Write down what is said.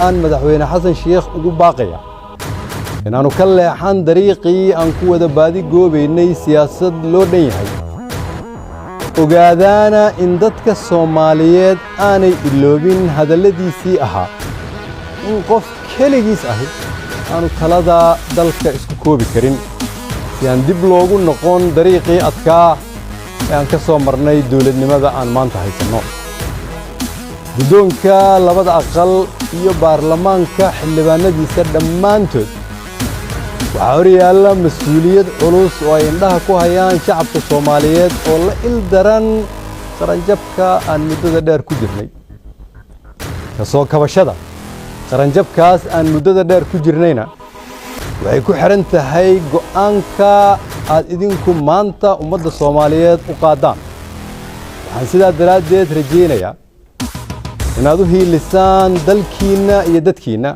Aan Madaxweyne Xasan Sheikh ugu baaqaya inaannu ka leexan dariiqii aan ku wada baadi goobaynay siyaasad loo dhan yahay, ogaadaana in dadka Soomaaliyeed aanay iloobin hadalladiisii ahaa in qof keligiis ahi aanu talada dalka isku koobi karin, si aan dib loogu noqon dariiqii adkaa ee aan ka soo marnay dawladnimada aan maanta haysanno. Guddoonka labada aqal iyo baarlamaanka xildhibaanadiisa dhammaantood waxaa hor yaalla mas-uuliyad culus oo ay indhaha ku hayaan shacabka Soomaaliyeed oo la il daran qaranjabka aan muddada dheer ku jirnay. Ka soo kabashada qaranjabkaas aan muddada dheer ku jirnayna waxay ku xidhan tahay go'aanka aad idinku maanta ummadda Soomaaliyeed u qaaddaan. Waxaan sidaa daraaddeed rajaynayaa inaad u hiilisaan dalkiinna iyo dadkiinna.